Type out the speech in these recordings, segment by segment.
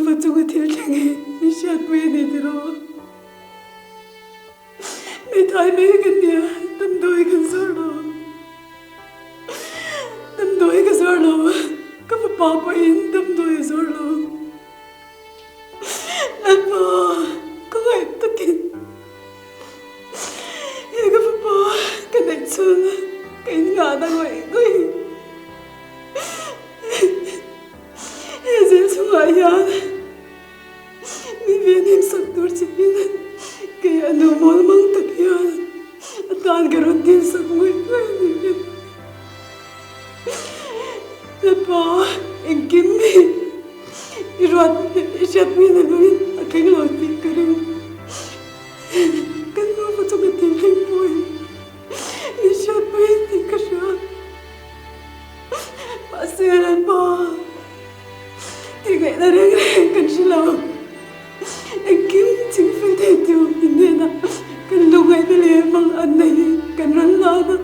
nufa chunga thil thleng hi min hriatpui a ni tiraw? Hmeithai mai ka nia, damdawi kan zawr lo. Damdawi ka zawr lo, ka fapa pawhin damdawi a zawr lo. Lalpa, ka ngaih takin he ka fapa ka neih chhun ka innghahna ngawih ngawih he zil chungah hian Min ve hnem sak tur che in kei a nu mawl mang tak hian a tan ka rawn dil sak ngawih ngawih a ni e. Lalpa engkim hi i ruat i hriat pui na lovin a thleng lo tih ka ring. Kan nufa chu ka thil thleng pawh hi min hriat pui tih ka hria. Mahse Lalpa. Tih ngaihna reng reng kan hre lo. Engkim chingfel thei tur min hnenah kan lu ngaihna leh mang an nei hi kan rawn hlan a.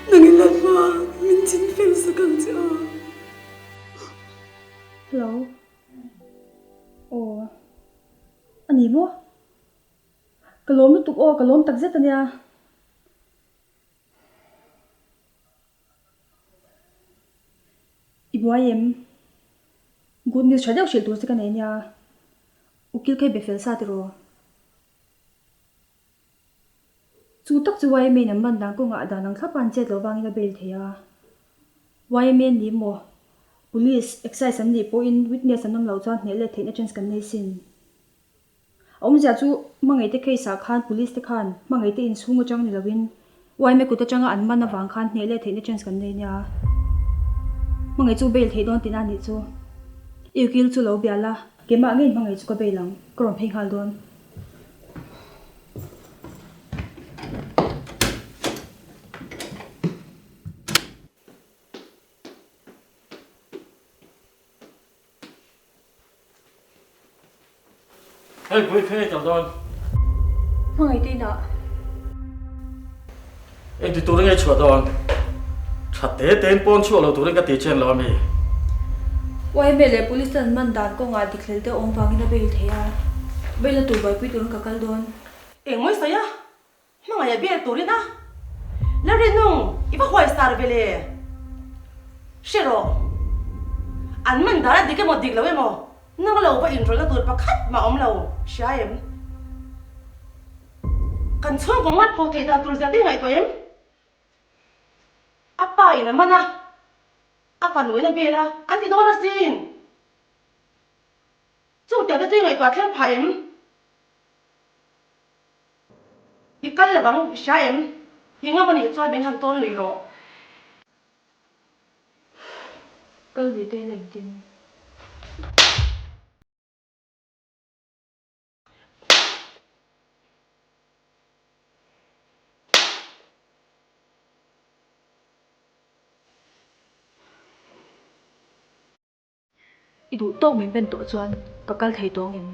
Nangin Lalpa min chingfel sak ang che aw. Hello. Aw. A ni maw? Ka lawm lutuk aw, ka lawm takzet a nia. I buai em? Good news tha deuh hrilh tur che ka nei nia. Ukil kha i be fel sa tiraw? Chu tak chu YMA in an man dan kawngah dan ang thlapa an chet loh vangin a bail thei a. YMA an ni maw? Police, excise an nih pawhin witness an awm loh chuan hneh let theihna chance kan nei sin. A awmzia chu hmangaihte case ah khan police te khan hmangaihte inchhung atang ni lovin yma kut atanga an man avang khan hneh leh theihna chance kan nei nia. Hmangaih chu bail theih dawn tihna a nih chu. I ukil chu lo bia la, keimah ngeiin hmangaih chu ka bail ang, ka rawn phei nghal dawn. Hei pui phei kal dawn. Hmangaih te inah. Engti turin nge chhuah dawn? Tha te tein pawn chhuah lo turin ka ti chen lo a mi? YMA leh Police ten an man dan kawngah dik hlel deuh awm vangin a bail thei a. Bail na tur buaipui turin ka kal dawn. Engmawi sawi a? Hmangaih a bel turin a la rinung i va huai sar ve le. Hre rawh. An man dan a dik emaw dik lo emaw nang lo va inrawlhna tur pakhat mah awm lo hria em? Kan chhungkaw ngat pawh theih dan tur zia te i ngaihtuah em? A pa in a man a, a fanu in a bel a, an ti dawn asin. Chung tiang te chu i ngaihtuah thleng phah em? I kal lo ang, i hria em? I ngam anih chuan min han tawn lui rawh. Kal lui te ila engtin? I duh tawk min ben tawh chuan ka kal thei tawng em?